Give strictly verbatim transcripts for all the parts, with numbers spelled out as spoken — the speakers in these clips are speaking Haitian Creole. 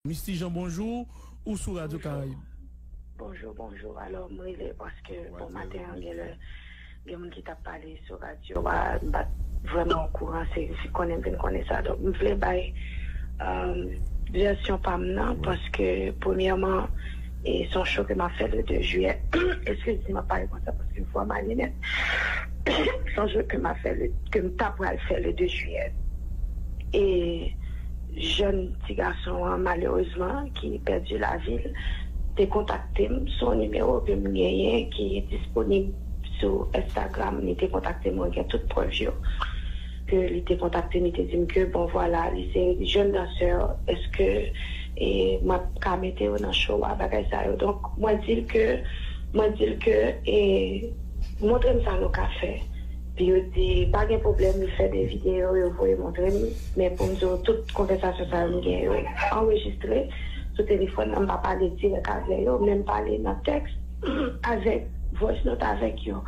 Misty Jean, bonjou, ou sou Radyo Karayib. Bonjou, bonjou. Alò, m rele paske, bon, maten an, gen lè, gen moun ki t ap pale sou radyo a, m pa t vrèman okouran, se, se konnen m vin konnen sa. Donk, m vle bay, euh, vèsyon pa m nan, paske, premyèman, e se yon show ke m ap fè le de jiyè. Eskize m, m ap pale konsa, paske vwa m ale nèt. Se yon show ke m ap fè, le, ke m ta pral fè le de jiyè. E jèn ti gason an, malerezman, ki pèdi lavi l, te kontakte m sou yon nimewo ke m genyen ki disponib sou Instagram. Li te kontakte m, mwen gen tout prèv yo, ke li te kontakte m, li te di m ke, bon, vwala, li se jèn dansè, èske, e, mwen ka mete yo nan show a, bagay sa yo. Donk, mwen di l ke, mwen di l ke, e, montre m sa nou ka fè. Pi yo di, pa gen pwoblèm, li fè de videyo, yo voye montre m. Men pou m di w, tout konvèsasyon sa yo, m gen yo anrejistre sou telefòn nan, m pa pale dirèk avè yo, men m pale nan tèks avèk voice note avèk yo.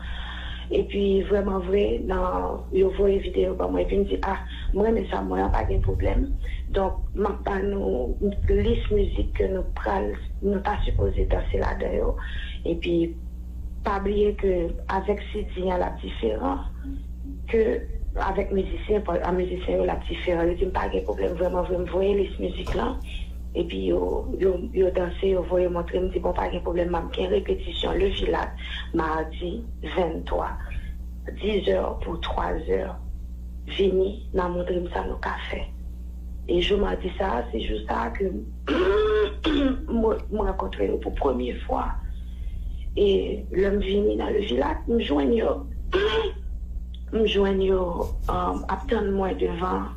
Epi, vrèman vre, nan, yo voye videyo ban mwen, epi m di, ah, m renmen sa, mwen an, pa gen pwoblèm. Donk, m ap ba nou lis mizik ke nou pral, nou ta sipoze danse ladan yo. Epi, pa bliye ke avèk C D an, l ap diferan ke avèk mizisyen, pa- a mizisyen yo, l ap diferan. Yo di m pa gen pwoblèm, vrèman vre, m voye lis mizik lan. Epi yo, yo, yo danse, yo voye montre m, di, bon, pa gen pwoblèm, m ap gen repetisyon Le Vilat, madi venntwa, dizè pou twazè. Vini, n a montre m sa nou ka fè. E jou madi sa a, se jou sa a ke m, m rankontre yo pou premye fwa. E lè m vini nan Le Vilat, m jwenn yo, m jwenn yo, um, ap tann mwen devan.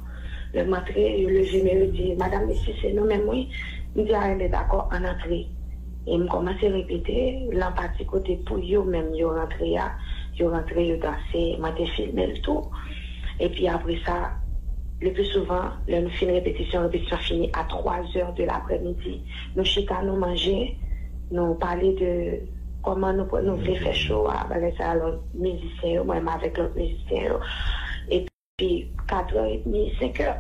Lè m antre, yo leve men yo di, Madam Misty, se nou menm, wi. M di, a, enben, dakò, ann antre. E m kòmanse repete, lan pati kote pou yo menm yo rantre a, yo rantre, yo danse, mwen te filme l tou. Epi apre sa, le pli souvan, lè nou fin repetisyon, repetisyon fini a twa zè de laprèmidi. Nou chita, nou manje, nou pale de kòman nou, nou vle fè show a, bagay sa, lòt mizisyen yo, mwen menm avèk lòt mizisyen yo. Epi, kat è edmi, senk è,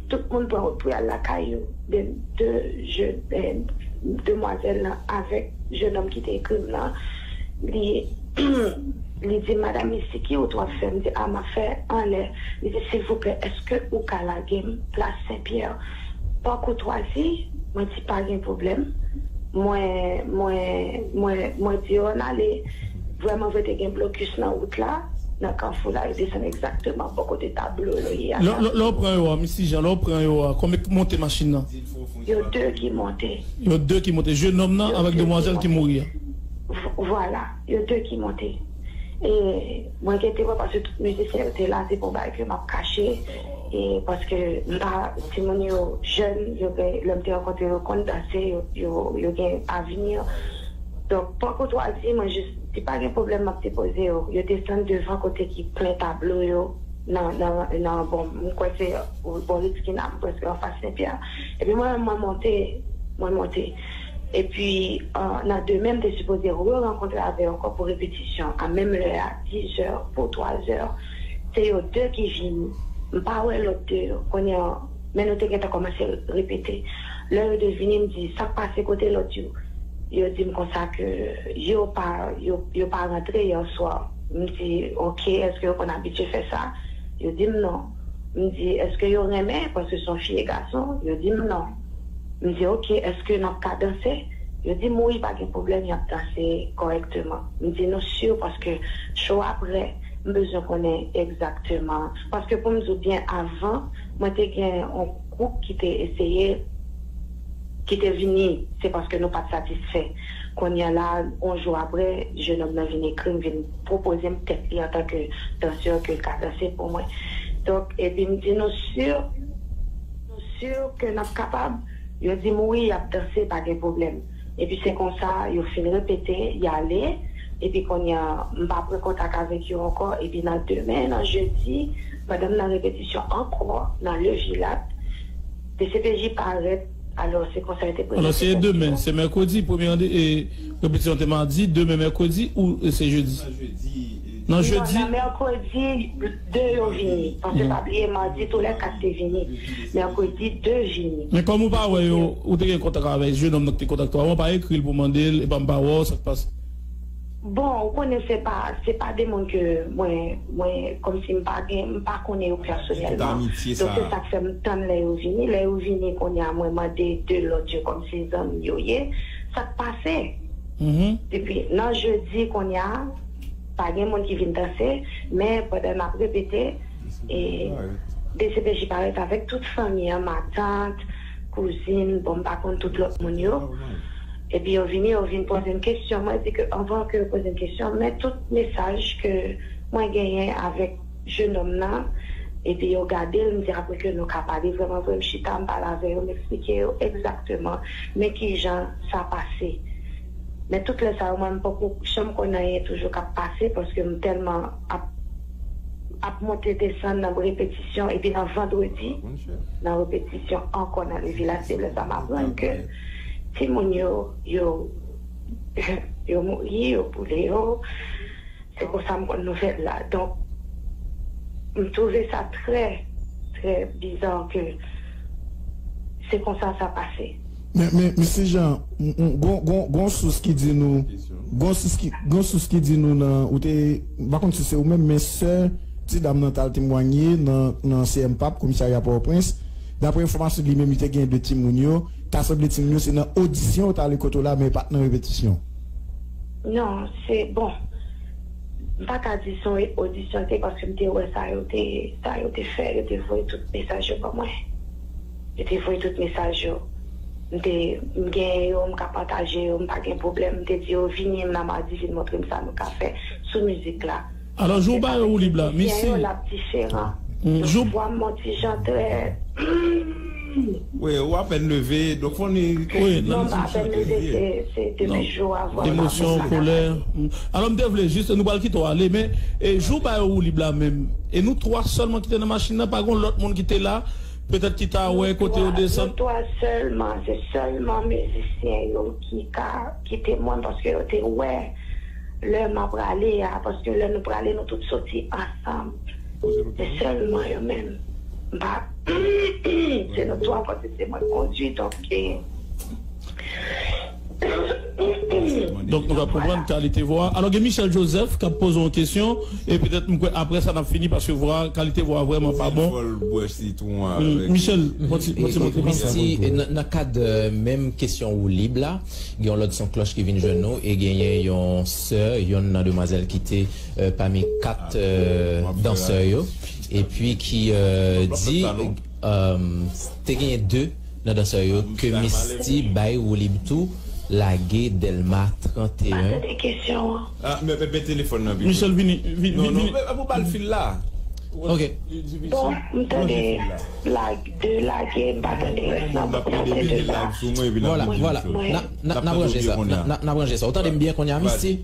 tout moun pran wout pou y al lakay yo. De, de jèn, eh, demwazèl lan avèk jennonm ki te ekri m lan, li, li di, Madam Misty, ki wout w ap fè? M di, a, m ap fè anlè. Li di, silvouplè, èske ou ka lage m plas Senpyè? Pa koutwazi, mwen di, pa gen pwoblèm. Mwen, mwen, mwen, mwen di yo ann ale. Vrèman vre, te gen blokis nan wout la, nan kafou la, yo desann egzakteman bò kote tablo yo ye a. Lè lè- lè w pran yo a, Misty Jean, lè w pran yo a, konbyen k monte machin nan? Yo de ki monte. Yo de ki monte, jennonm nan avèk demwazèl ki mouri a. V- Vwala, yo de ki monte. E mwen gen temwen paske tout mizisyen yo te la, se pou bagay ke m ap kache. E paske m pa, timoun yo jèn, yo gen, lè m te rankontre yo, konn danse, yo, yo, yo gen avni. Donk, pa koutwazi, mwen jis di, pa gen pwoblèm, m ap depoze yo. Yo desann devan kote ki plen tablo yo, nan, nan, nan, bon, m kwè se bò Ritz Kina, m prèske anfas Senpyè. Epi mwen menm, mwen monte, mwen monte. Epi, euh, nan demen, m te sipoze re-rankontre avè yo ankò pou repetisyon. A menm lè a, dizè pou twazè, se yo de ki vini. M pa wè lòt de yo. Kounye a, men nou te gentan kòmanse repete. Lè yo de vini, m di, sa k pase, kote lòt yo? Yo di m konsa ke yo pa, yo, yo pa rantre yè swa. M di, oke, èske yo konn abitye fè sa? Yo di m non. M di, èske yo renmen? Paske se yon fi e gason. Yo di m non. M di, oke, èske n ap ka danse? Yo di m wi, pa gen pwoblèm, y ap danse kòrèkteman. M di nou si paske show a prè, m bezwen konnen egzakteman. Paske pou m di w byen, avan, mwen te gen yon gwoup ki te eseye, ki te vini, se paske nou pa t satisfè. Kounye a la, yon jou apre, jennonm nan vin ekri m, vin pwopoze m tèt li antanke dansè ke l ka danse pou mwen. Donk, epi m di nou si, nou si ke n ap kapab? Yo di m wi, y ap danse, pa gen pwoblèm. Epi se konsa, yo fin repete, y ale. Epi kounye a, m pa pran kontak avèk yo ankò. Epi nan demen, nan jedi, pandan m nan repetisyon ankò, nan Le Vilat, D C P J parèt. Alò, se konsa yo te premye. Alò, se demen, se mèkredi, premye rande, e, repetisyon te madi, demen mèkredi ou, e, se jedi? Nan jedi? Non, nan mèkredi, de yo vini. Paske pa bliye, madi, tou lè kat te vini. Mèkredi, de vini. Men kòm ou pa wè yo, ou te gen kontak avèk jennonm nan ki te kontakte w avan, ou pa ekri l pou mande l, epa m pa wè w, sa k pase? Bon, ou konnen se pa, se pa de moun ke mwen, mwen, kòmsi m pa gen, m pa konnen yo pèsonèlman. Tout amitié. Donk, se sa k fè m tann lè yo vini. Lè yo vini, kounye a, mwen mande de lòt yo kòmsi zanmi yo ye. Sa k pase? Depi nan jedi, kounye a, pa gen moun ki vin danse, men pandan n ap repete, e, D C P J parèt avèk tout fanmi an, matant, kouzin, bon, m pa konn tout lòt moun yo. Epi yo vini, yo vin poze m kesyon. Mwen di ke anvan ke yo poze m kesyon, men tout mesaj ke mwen genyen avèk jennonm nan, epi yo gade l, m di apre ke nou ka pale vrèman vre, m chita, m pale avè yo, m eksplike yo egzakteman men kijan sa pase. Men tout lè sa yo, mwen, m poko janm konn anyen toujou k ap pase, paske m tèlman ap, ap monte desann nan repetisyon, epi nan vandredi, nan repetisyon ankò nan Levilas, se lè sa m aprann ke timoun yo, yo, yo mouri, yo boule yo. Se konsa m konn nouvèl la. Donk, m twouve sa trè, trè biza ke se konsa sa pase. Men, men, mesye Jean, m, m, gon, gon, gon sous ki di nou, gon sous ki, gon sous ki di nou nan, ou te, m pa konn si se ou menm, men sè ti dam nan t al temwanye nan, nan C M pap, komisarya Pòtoprens. Daprè enfòmasyon li menm, li te gen de timoun yo, ta sanble timoun yo, se nan odisyon yo t ale kote w la, men pa t nan repetisyon. Non, se, bon, m pa ka di se yon odisyon te, paske m te wè sa yo te, sa yo te fè, yo te voye tout mesaj yo ban mwen. Yo te voye tout mesaj yo. M te, m genyen yo, m ka pataje yo, m pa gen pwoblèm. M te di yo, vini nan madi, vin montre m sa nou ka fè sou mizik la. Alò, jou w ba yo woulib la, misi. L ap diferan. Jou vwa m yon ti jan trè. Wi, ou apèn leve, donk fò ni. Wi, non, m pa apèn leve, se, se depi jou avan. Emosyon, kolè. Alò, m te vle jis, nou pral kite w ale, men, e, jou w ba yo woulib la menm, e nou twa sèlman ki te nan machin nan, pa gen lòt moun ki te la, petèt ki ta wè kote yo desann. Nou twa sèlman, se sèlman mizisyen yo ki ka kite mwen, paske yo te wè lè m ap prale a, paske lè nou prale, nou tout soti ansanm. Se sèlman yo menm. M pa, se nou twa, paske se mwen k kondui, donk, e, Donk, nou ka konprann kalite vwa. Alò, gen Michel Joseph k ap poze yon kesyon, e petèt, m kwè, apre sa, n ap fini, paske vwa, kalite vwa vrèman pa bon. Fò l bwè sitwon avèk. Michel, yon ti, yon ti montre. Misty, nan, nan kad, euh, menm kesyon woulib la, gen yon lòt son klòch ki vin jwenn nou, e genyen yon sè, yonn nan demwazèl ki te, euh, pami kat, euh, dansè yo, epi ki, euh, di, euh, te genyen de nan dansè yo ke Misty bay woulib tou, lage Dèlma trannteyen. Pa tande kesyon an. Ah, men, men, men telefòn nan pi. Michel, vini, vini, non, non, vini. Men, men, ou ba l fil la. Ok. Bon, m tande lage, de lage, m pa tande rès nan. Bon, sa se de la. Vwala, vwala. N a, n a, n a ranje sa. N a, n a ranje sa. Ou tande m byen kounye a, Misty?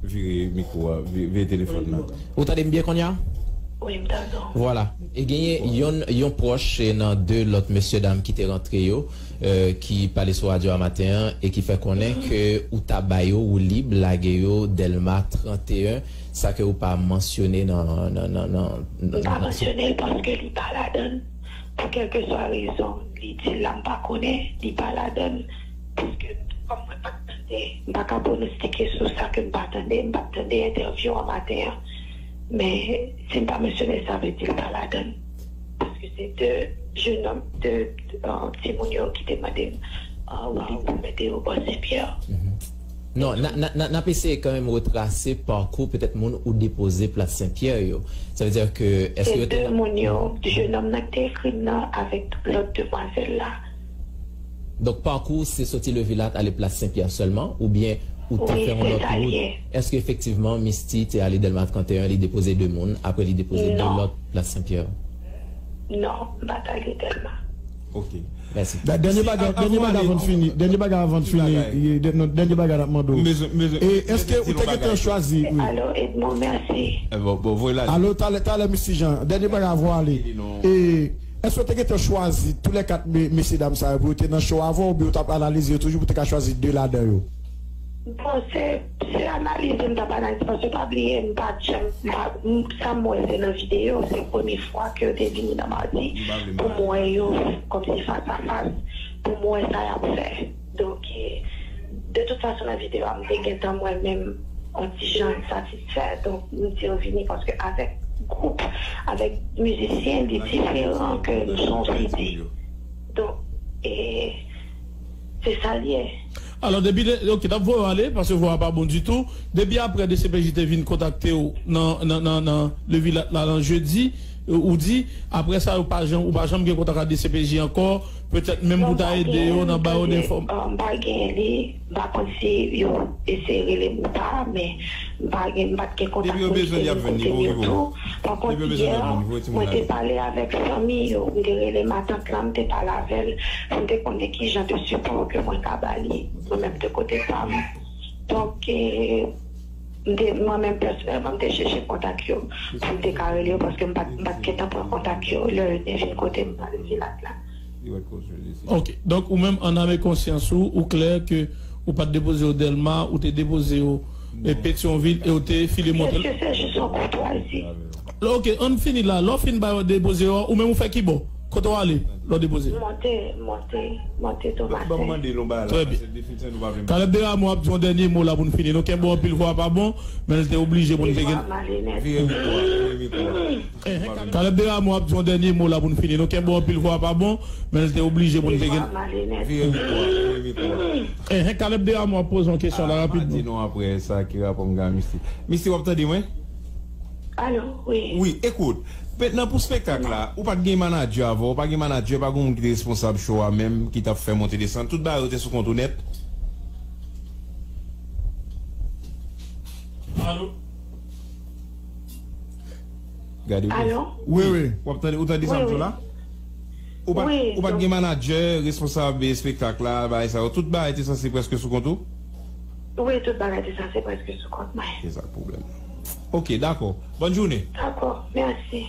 Vire mikwo a, vi-, vire telefòn nan. Ou tande m byen kounye a? Wi, m tande w. Vwala. E genyen yon, yon pwòch, e, nan de lòt mesye dam ki te rantre yo, e, ki pale sou radyo a maten an, e ki fè konnen ke ou ta ba yo woulib, lage yo Dèlma trannteyen, sa ke ou pa mansyone nan, nan, nan, nan, nan, m pa mansyone l paske li pa ladan l. Pou kèlkeswa rezon, li di l la, m pa konnen, li pa ladan l. Paske, kòm mwen pa t tande, m pa ka pwonostike sou sa ke m pa tande, m pa t tande entèvyou an maten an. Men, si m pa mansyone l, sa vle di l pa ladan l. Paske se de jennonm, de, euh, timoun yo ki te mande m, euh, woulib pou mete yo bò Senpyè. Non, n a, n a, n a, n ap eseye kanmenm retrase pakou petèt moun ou depoze Plas Senpyè yo. Sa vle di ke, èske yo te... Se de moun yo, jennonm nan ki te ekri m nan avèk lòt demwazèl la. Donk, pakou se soti Levilat ale Plas Senpyè sèlman, oubyen ou te fè yon lòt wout? Wi, se sa l ye. Èske efektivman Misty te ale Dèlma trannteyen, li depoze de moun, apre li depoze de lòt Plas Senpyè? Non, m pa t ale Dèlma. Ok. Mèsi. Dènye bagay, dènye bagay avan n fini, dènye bagay avan n fini, dènye bagay n ap mande w. E èske ou te gentan chwazi, wi. Alo, Edmond, mèsi. Alo, talè, talè, Misty Jean, dènye bagay avan w ale. E èske w te gentan chwazi tou lè kat me-, mesye dam sa yo pou yo te nan show avè w, oubyen w t ap analize yo toujou pou w te ka chwazi de ladan yo? Bon, se, se analize m t ap analize, paske pa bliye, m pa t janm, m pa, m, sa m wè se nan videyo, se premye fwa ke yo te vini nan Madi, pou m wè yo kòmsi fas a fas, pou m wè sa y ap fè. Donk, e, de tout fason, nan videyo a, m te gentan mwen menm yon ti jan satisfè, donk, m di yo vini, paske avèk gwoup, avèk mizisyen, li diferan ke nou se yon sidi. Donk, e, se sa l ye. Alò, depi, ok, n ap voye w ale, paske vwa a pa bon ditou. Depi apre D C P J te vin kontakte w nan, nan, nan, nan Levilat la, nan jedi, ou di, apre sa, ou pa janm, ou pa janm gen kontak ak D C P J ankò, petèt menm pou ta ede yo nan ba yo de fòm. Non, m pa gen, m pa gen li, m pa konn si yo eseye rele m ou pa, men m pa gen, m pa t gen kontak moun ki te vin kote m yo tou. Pa kont, yè, mwen te pale avèk fanmi yo, m te rele matant lan, m te pale avè l, pou m te konnen ki jan de sipò ke mwen ka ba li, mwen menm de kote pa m. Donk, e, m te, mwen menm pèsonèlman, m te chèche kontak yo, pou m te ka rele yo, paske m pa t, m pa t gentan pran kontak yo, lè yo te vin kote m nan Levilat la. Ok, donk ou menm an ame konsyans ou, ou klè ke ou pa t depoze yo Dèlma, ou te depoze yo, e, Petyonvil, e ou te file monte. Mesye, se jis yon koutwazi. Ok, ann fini la. Lè w fin ba yo depoze yo, ou menm ou fè ki bò? Kote w ale lè w depoze? Monte, monte, monte Tomasen. Trè byen. Kalèb Deramo ap di yon dènye mo la pou n fini. Nou kenbe w anpil, vwa a pa bon, men l te oblije pou n te gen. Vire mikwo a, vire mikwo a. Kalèb Deramo ap di yon dènye mo la pou n fini. Nou kenbe w anpil, vwa a pa bon, men l te oblije pou n te gen. Vire mikwo a, vire mikwo a. Enhen, Kalèb Deramo ap poze yon kesyon la rapidman. Di non apre sa ki rapò m gen a Misty. Misty, w ap tande mwen? Alo, wi. Wi, ekout. Mentnan pou spektak la, ou pa t gen manadjè avè w, ou pa gen manadjè, pa gen moun ki te responsab show a menm, ki t ap fè monte desann. Tout bagay yo te sou kont ou nèt. Alo? Gade, wi. Alo? Wi, wi. W ap tande, ou tande sa m di w la? Ou pa, ou pa t gen manadjè, responsab espektak la, bagay sa yo. Tout bagay te sanse prèske sou kont ou? Wi, tout bagay te sanse prèske sou kont mwen. Se sa k pwoblèm. Ok, dakò. Bòn jounen. Dakò, mèsi.